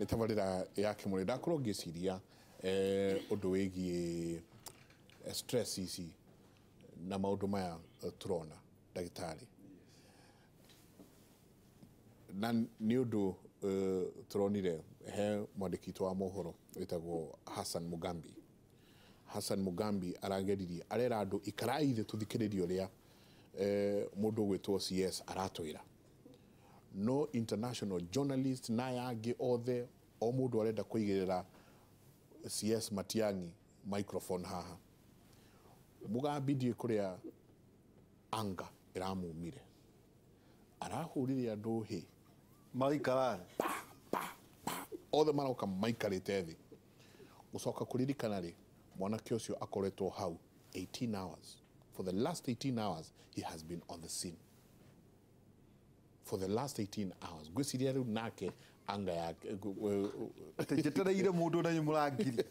Nĩ tabarĩra ya Kĩmũrĩ. Ndakorwo ngĩciria ũndũ wĩgiĩ stress ici na maũndũ maya tũrona ndagĩtarĩ, na nĩ ũndũ tũronire he mwandĩki witũ wa mohoro wĩtagwo Hassan Mugambi. Hassan Mugambi arageririe, arera andũ ikarai thĩ tũthikĩrĩrie ũrĩa mũndũ ũgwĩtwo CS aratwĩra. No international journalist na aya angĩ othe, o mũndũ arenda kũigĩrĩra CS Matiang'i microphone haha. Mugambi ndiĩ kũrĩa anga ĩramumire, arahũrire andũ hĩ. Maikara. Othe maroka maikarĩte thĩ. Gũcoka kũririkana rĩ, mwanake ũcio akoretwo hau 18 hours. For the last 18 hours he has been on the scene for the last 18 hours. Ngwĩciria rĩu nake anga yake Atĩ njetereire mũndũ na mũrangiri.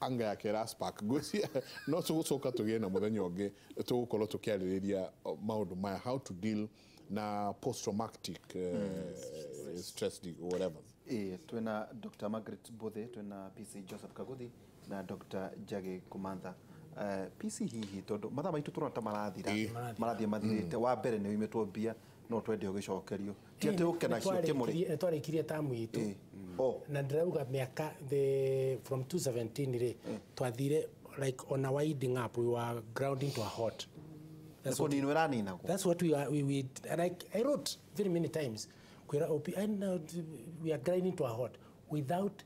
Anga yake ĩra spark. Ngwĩciria no tũgũcoka tũgĩe na mũthenya ũngĩ tũgũkorwo tũkĩarĩrĩria maũndũ maya, how to deal na post traumatic stress whatever. Ĩĩ, twĩna Dr. Margaret Bothe, twĩna PC Joseph Kaguthi na Dr. Njagi Kumantha. PC, hihi tondũ mathaa maitũ tũrona ta marathira, marathiĩ mathirĩte, wa mbere nĩ ũimĩtwo mbia, no twende ũgĩcokerio, ti atĩ ũke nacio Kĩmũrĩ. Nĩ twarĩkirie tamu itũ. Oh. Na ndĩrauga mĩaka the from 2017 rĩ, twathire like on a winding up, we were grounding to a halt. That's what kũninwo ĩraninagwo. That's what we are, we and I wrote very many times kwĩra OP and we are grinding to a halt without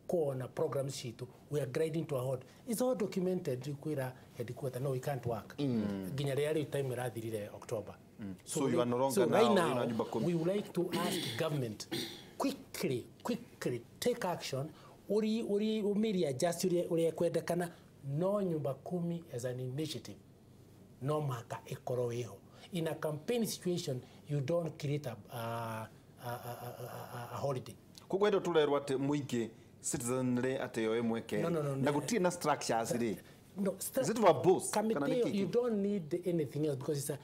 kuona programs citu. We are grinding to a halt. It's all documented. Kwĩra headquarter, no, we can't work nginya rĩrĩa rĩu time ĩrathirire October. So you are no longer So right now now in a nyumba kumi. We would like to ask government quickly, quickly take action uri uri umiri adjust uria uria kwendekana. No nyumba kumi as an initiative no maka ĩkorwo ĩho. In a campaign situation you don't create a holiday. Koguo ĩndo tũrerwo atĩ mũingĩ, citizenry, atĩ yo ĩmwe kerĩ No. Na gũtirĩ na structures rĩ. No. Is it verbose? Kana Committee, nĩ kĩ? you don't need anything else because it's a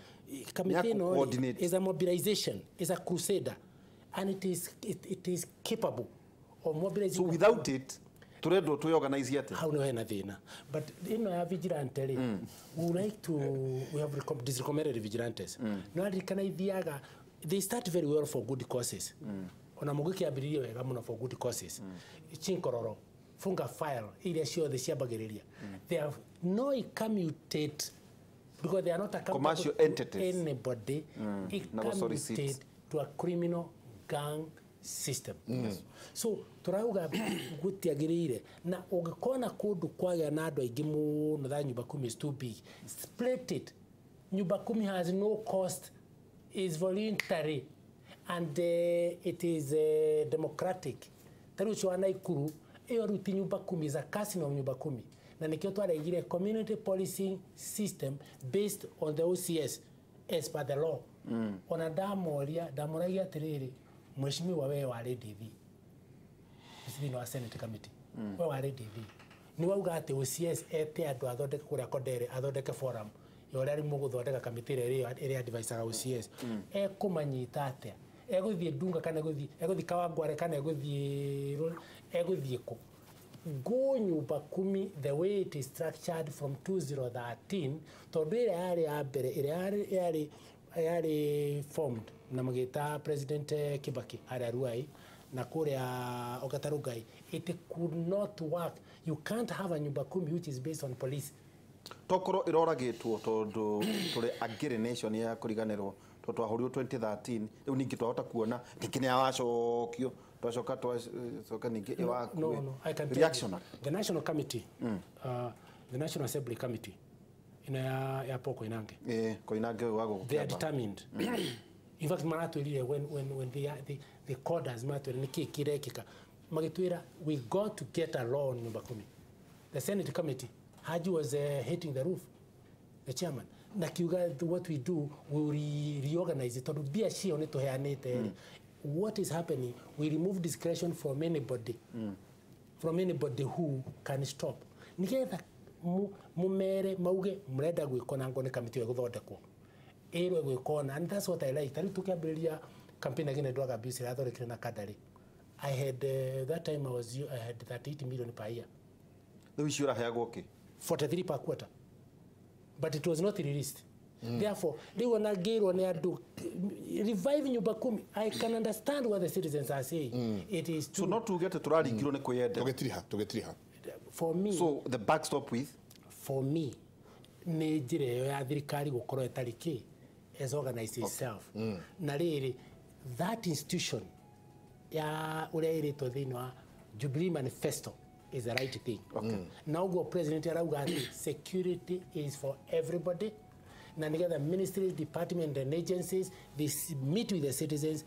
committee, no, coordinate. is a mobilization, is a crusader, and it is capable of mobilizing. So without it tũrendwo twĩorganize atĩ? Hau nĩho hena thĩna. But ĩno ya vigilante rĩ, we would like to, we have disrecommended vigilantes. No aririkana ithiaga, they start very well for good causes. Ona mũgĩkĩambĩrĩria wega mũno for good causes. Chinkororo funga file iria ciothe ciambagĩrĩria, they are no ikamutate because they are not accountable Commercial to entities. anybody. Na gũ-solicit. Ikamutate to a criminal gang system. So turauga gutiagĩrĩire, na ũngĩkona kũndũ kwagĩa na andũ aingĩ mũno tha nyumba kumi is too big, split it. Nyumba kumi has no cost, is voluntary and it is democratic. Ta rĩu ũcio wa Naikuru ĩyo rĩu ti nyumba kumi, is a cousin of nyumba kumi, na nĩkĩo twaregire community policing system based on the OCS as per the law. Ona ndamoria, ndamoragia atĩrĩrĩ, mheshimiwa, wewe warĩ DV thĩinĩ wa Senate committee, we warĩ DV, nĩ wauga atĩ OCS ete andũ athondeke kũrĩa Kondere, athondeke forum ya ũrĩa rĩu mũgũthondeka kamĩtĩ ĩrĩa ĩrĩa advisaga OCS. Ekũmanyita atĩa? Egũthiĩ Dunga kana egũthiĩ Kawangware kana egũthiĩ kũ? Go nyumba kumi the way it is structured from 2013, tondũ ĩrĩa yarĩ ya mbere ĩrĩa yarĩ formed na magĩta President Kibaki harĩa Ruai na kũrĩa Okatarungai, it could not work. You can't have a nyumba kumi which is based on police. Tokorwo ĩroragĩtwo tondũ tũrĩ angĩrĩ nation ya kũriganĩrwo, tondũ twahũrirwo 2013, rĩu ningĩ twahota kuona ningĩ nĩ wacokio, twacoka twacoka ningĩ ĩwakue. No, I can tell you. Reactionary. The national committee, the National Assembly committee ino ya Paul Koinange, Ĩĩ, Koinange ũyũ wa gũkũ they are Kĩamba. determined. In fact, maratwĩrire when they called us, maratwĩra nĩkĩ kĩrekĩka, magĩtwĩra we got to get a law on nyumba kumi. The Senate committee, Haji was hitting the roof, the chairman, na kiuga what we do, we will reorganize it, tondũ mbia cio nĩ tũheanĩte rĩ. What is happening, we remove discretion from anybody, from anybody who can stop, nigetha mumere mauge murenda gwĩkwo na ngo nĩ kamĩtĩ ĩyo ĩgũthondekwo ĩrwe gwĩkwo na, and that's what I like. Tarĩu tũkĩambĩrĩria campaign against drug abuse ĩrathondekire na Kadari, I had that time I had 38 million per year. Rĩu icio ũraheagwo kĩ? 43 per quarter, but it was not released. Therefore, rĩu ona ngĩrwo nĩ andũ revive nyumba kumi, I can understand what the citizens are saying. It is So true. no tuge atĩ tũraringirwo nĩ kwĩyendera. Tũgĩtiriha, tũgĩtiriha. For me, So the backstop with for me nĩ njĩra ĩyo ya thirikari gũkorwo ĩtarĩ kĩ as organized itself. Na rĩrĩ, that institution ya ũrĩa ĩrĩtwo thĩinĩ wa Jubilee Manifesto is the right thing. Na ũguo president arauga atĩ security is for everybody, na nĩgetha ministries, department and agencies, they meet with the citizens.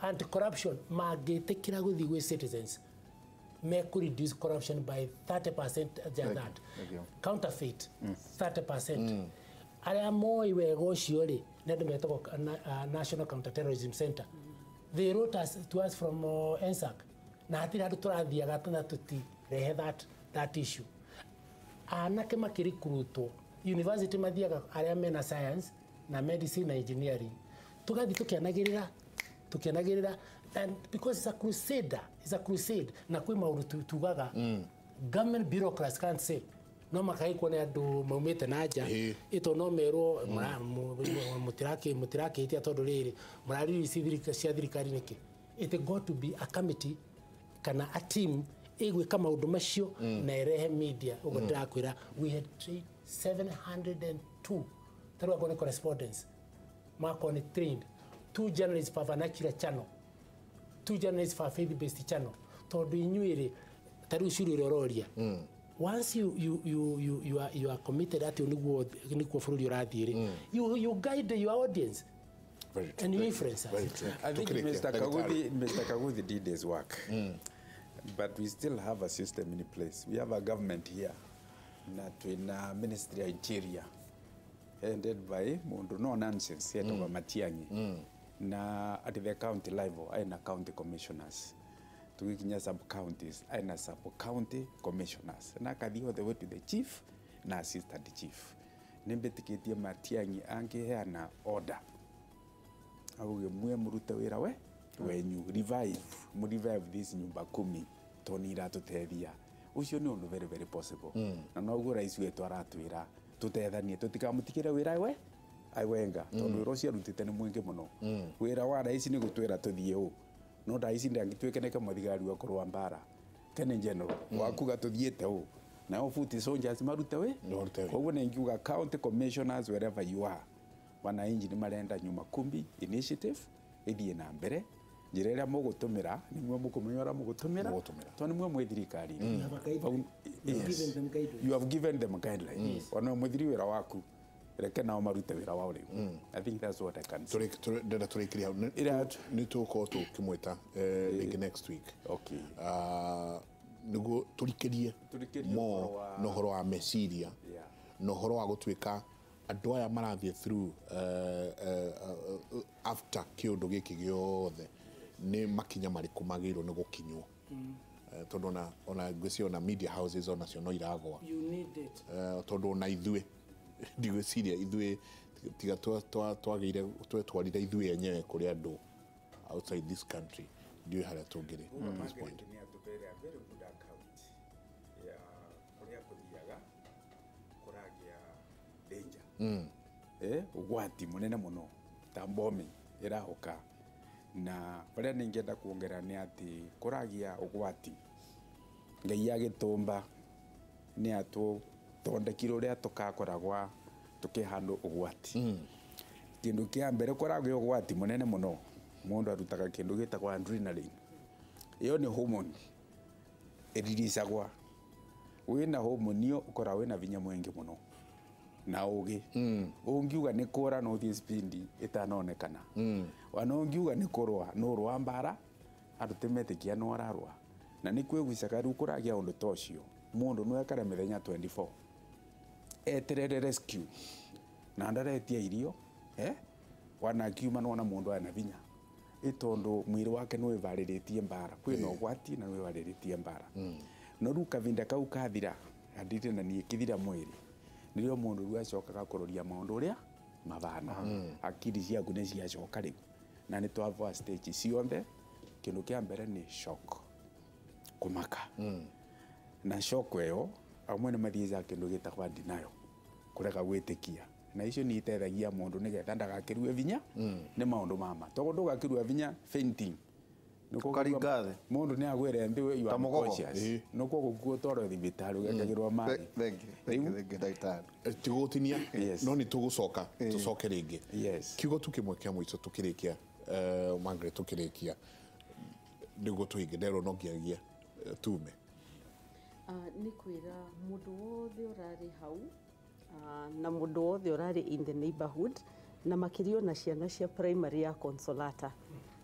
Anti corruption mangĩtĩkĩra gũthiĩ gwĩ citizens, mekũ reduce corruption by 30%. Than that. Thank you. Counterfeit 30%. Arĩa moĩ wega ũcio rĩ, nĩ andũ metagwo National Counter-Terrorism Center. They wrote us, to us from NSAC, na hatirĩ handũ tũrathiaga na tũtirehe that issue. Anake makĩrikurutwo university mathiaga arĩa mena science na medicine na engineering, tũgathiĩ tũkĩanagĩrĩra tũkĩanagĩrĩra, and because it's a crusader, it's a crusade, na kwĩ maũndũ tugaga government bureaucrats can't say, no makaigwo nĩ andũ maumĩte na nja. Ĩto no merwo mũtirakĩhĩtia tondũ rĩrĩ mũraririci cia thirikari nĩkĩ. It got to be a committee kana a team ĩgwĩka maũndũ macio na ĩrehe media. Ũguo ndĩrakwĩra, we had trained 702, tarĩu akorwo nĩ correspondence makorwo nĩ trained, two journalists per vernacular channel, two journalists per faith based channel, tondũ inyuĩ rĩ, tarĩu ciũria ũrĩa ũroria, once you are committed atĩ nĩguo bũrũri ũrathiĩ rĩ, you guide your audience Very true. and you influence us. Very true. I think Tukirikia, Mr. Daktari. Kaguthi, Mr. Kaguthi did his work. But we still have a system in place. We have a government here, na twina Ministry ya Interior, headed by mundu no nonsense, etagwo Matiang'i. Na at the county level, aina county commissioners. Tugikinya sub counties, aina sub county commissioners. Na akathi all the way to the chief na assistant chief. Nimbitikitie Matiang'i angiheana order auge mwe murute wira we wenyu, revive, mu revive this nyumba kumi to ni iratutethia. Ucio ni undu very very possible, na noguo rais wetu aratwira tutethanie, tutikamutigire wira we aiwenga, tondu wira ucio arutite ni mwingi muno. Wira wa rais ni gutwira tuthie u no rais ndangituike neke muthigari wa kurwa mbara kene general wakuga tuthiete u nao foot soldiers marute we. Marute we. Koguo ningiuga county commissioners, wherever you are, wananchi nĩ marenda nyuma kumi initiative ĩthiĩ na mbere. Njĩra ĩrĩa mũgũtũmĩra nĩmwe mũkũmenya ũrĩa mũgũtũmĩra, Mũgũtũmĩra. tondũ nĩmwe mwĩ thirikari-inĩ. You have a guideline. You have given them guidelines. You have given them guidelines. Ona mũthiri wĩra waku, reke nao marute wĩra wao rĩu. I think that's what I can say. Ndenda tũrĩkĩrie hau. Nĩ tũgũkorwo tũkĩmwĩta rĩngĩ next week. Okay. Ah, nĩguo tũrikĩrie Tũrikĩrie more ũhoro wa na ũhoro wa meciria na ũhoro wa gũtuĩka andũ aya marathiĩ through after kĩũndũ gĩkĩ gĩothe, nĩ makinya marĩkũ magĩrĩirwo nĩ gũkinywo. Tondũ ona ngwĩciria ona media houses onacio no iragwa. You need it. Tondũ ona ithuĩ ndigwĩciria ithuĩ tiga twagĩire twetwarire ithuĩ enyewe kũrĩ andũ outside this country, ndiũĩ harĩa tũngĩrĩ at this point. Margaret nĩ atũbeire a very good account ya kũrĩa kũthiaga kũragĩa danger, ũgwati mũnene mũno ta bombing ĩraũka. Na barĩa ningĩenda kuongerera nĩ atĩ kũragĩa ũgwati, Ngai agĩtũmba nĩ atũthondekire ũrĩa tũkakoragwa tũkĩhandwo ũgwati. Kĩndũ kĩa mbere, kũragĩa ũgwati mũnene mũno, mũndũ arutaga kĩndũ gĩtagwo adrenaline. Ĩyo nĩ hormone ĩriricagwa. Wĩna hormone ĩyo ũkoragwo wĩna vinya mwingĩ mũno na ũgĩ ũngiuga nĩ kũra no ũthiĩ speed ĩtanonekana. Ona ũngiuga nĩ kũrũa no ũrũa mbara andũ timetĩkia no ararũa. Na nĩ kwĩgucaga rĩu kũragĩa ũndũ ta ũcio, mũndũ no ekare mĩthenya 24 eterere rescue na ndaretia irio, wana akiuma nona mũndũ ena vinya ĩ tondũ mwĩrĩ wake nĩ wĩvarĩrĩtie mbara kwĩna ũgwati na nĩ wĩvarĩrĩtie mbara. No rĩu kavinda kau kathira adrenaline ĩkĩthira mwĩrĩ, nĩrĩo mũndũ rĩu acokaga kũroria maũndũ ũrĩa mabana. Akili ciaku nĩ ciacoka rĩu, na nĩ twavoa stage ciothe. Kindu kia mbere ni shock, kumaka. Na shock ĩyo amwe nĩ mathiaga kĩndũ gĩtagwa denial, kũrega gwĩtĩkia. Na icio nĩ iteithagia mũndũ nĩgetha ndagakĩrue vinya nĩ maũndũ mama. Tondũ ndũgakĩrua vinya fainting. Ũkaringa thĩ. Mũndũ nĩ agwĩre nthĩ you Ta are mũgogo. unconscious. Nĩkuo gũkuo twarwo thibitarĩ ũgekagĩrwo maĩ. Thank you. Thank you, thank you, ndagĩtarĩ. Tigũtinia Yes. no nĩ tũgũcoka tũcoke rĩngĩ. Yes. Kiugo tu kĩmwe kĩa mũico tũkĩrĩkia, Margaret, tũkĩrĩkia nĩguo tũhinge nderwo no nginyagia tume. Nĩ kwĩra mũndũ wothe ũrarĩ hau, na mũndũ wothe ũrarĩ in the neighborhood, na makĩria ona ciana cia primary ya Consolata,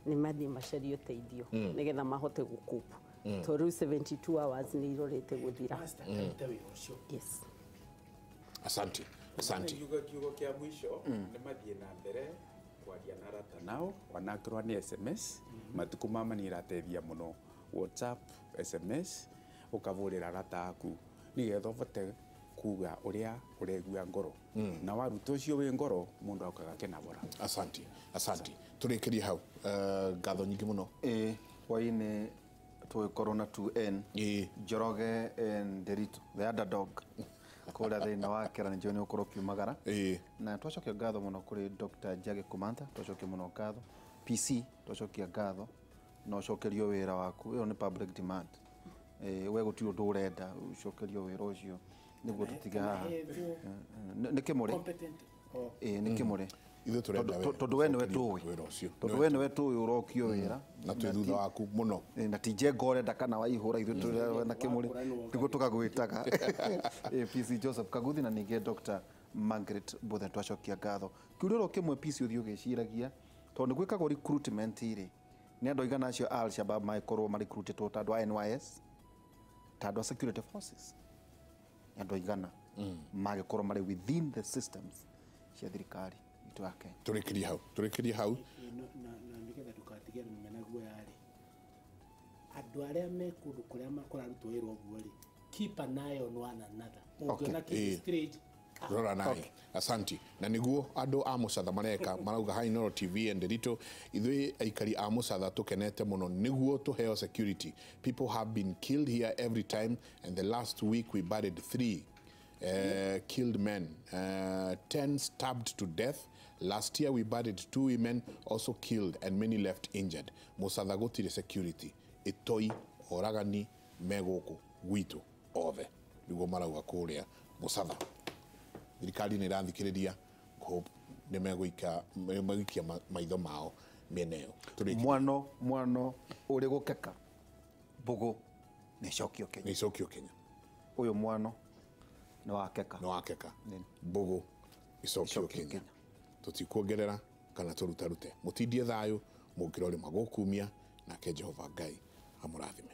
nĩ mathiĩ macarie ũteithio nĩgetha mahote gũkupu, tondũ rĩu 72 hours nĩ irorete gũthira. Master, karuta wĩra ũcio. Yes. Asante, asante. Kiugo kĩa mũico nĩ mathiĩ na mbere kwaria na arata nao wanakĩrwo nĩ SMS matukũ mama nĩ irateithia mũno, WhatsApp, SMS, ũkavũrĩra arata aku nĩgetha ũvote kuga ũrĩa ũregua ngoro, na waruta ũcio wĩ ngoro mũndũ aukaga kenabora. Asante, asante, tũrĩkĩrie hau. Ngatho nyingĩ mũno. Ĩĩ, hwainĩ tũgĩkorwo na 2N Njoroge and Nderitu the underdog kũrĩa thĩinĩ wa Kera nĩnjũĩ nĩ ũkorwo ũkiumagara. Na twacokia ngatho mũno kũrĩ Dr. Njagi Kumantha, twacokia mũno ngatho PC, twacokia ngatho na ũcokerio wĩra waku, ĩyo nĩ public demand. We gũtirĩ ũndũ ũrenda, ũcokerio wĩra ũcio nĩguo tũtige haha. Ethwo Nĩ kĩmũrĩ. competent o Ĩĩ, nĩ kĩmũrĩ. Ithuĩ tũrenda Tondũ we nĩwe ũcokerio tũĩ. wĩra ũcio. Tondũ we nĩwe tũĩ ũrokio wĩra. Na twĩ thutha waku mũno. Na ti Njenga ũrenda kana Waihũra, ithuĩ tũrĩ na kĩmũrĩ nĩguo tũkagwĩtaga. PC Joseph Kaguthi na ningĩ Dr. Margaret Mbuthe, twacokia ngatho. Kĩũria oro kĩmwe PC ũthiĩ ũgĩciragia, tondũ nĩ gwĩkagwo recruitment rĩ, nĩ andũ aigana acio a Al-Shabaab magĩkorwo marecruitĩtwo ta andũ a NYS, ta andũ a security forces, nĩ andũ aigana magĩkorwo marĩ within the systems cia thirikari itũ ya Kenya? Tũrĩkĩrie hau, tũrĩkĩrie hau. Na nĩgetha ndũgatige andũ mena guoya rĩ, andũ arĩa me kũndũ kũrĩa kũrarutwo wĩra ũguo rĩ, keep an eye on one another. Ũngĩona kĩndũ strange, rora naye. Asanti. Na niguo andũ a Mũcatha mareka marauga hi Inooro TV and Nderitu, ithuĩ aikari a Mũcatha tũkenete mũno nĩguo tũheo security. People have been killed here every time, and the last week we buried 3 killed men, 10 stabbed to death. Last year we buried 2 women also killed and many left injured. Mũcatha gũtirĩ security, itoi oragani me gũkũ gwitũ othe, nĩguo marauga kũrĩa Mũcatha. Thirikari nĩ ĩrathikĩrĩria, hope nĩ megũikia maitho mao mĩena ĩyo. Tũrĩkie. Mwano ũrĩ gũkeka mbũgũ nĩ icokio Kenya. Nĩ icokio Kenya. Ũyũ mwano nĩ wakeka. Nĩ wakeka mbũgũ icokio Icokio Kenya. Kenya. Tũtikuongerera kana tũrutarute, mũtindie thayũ mũngĩrorĩma gũkumia, nake Jehova Ngai amũrathime.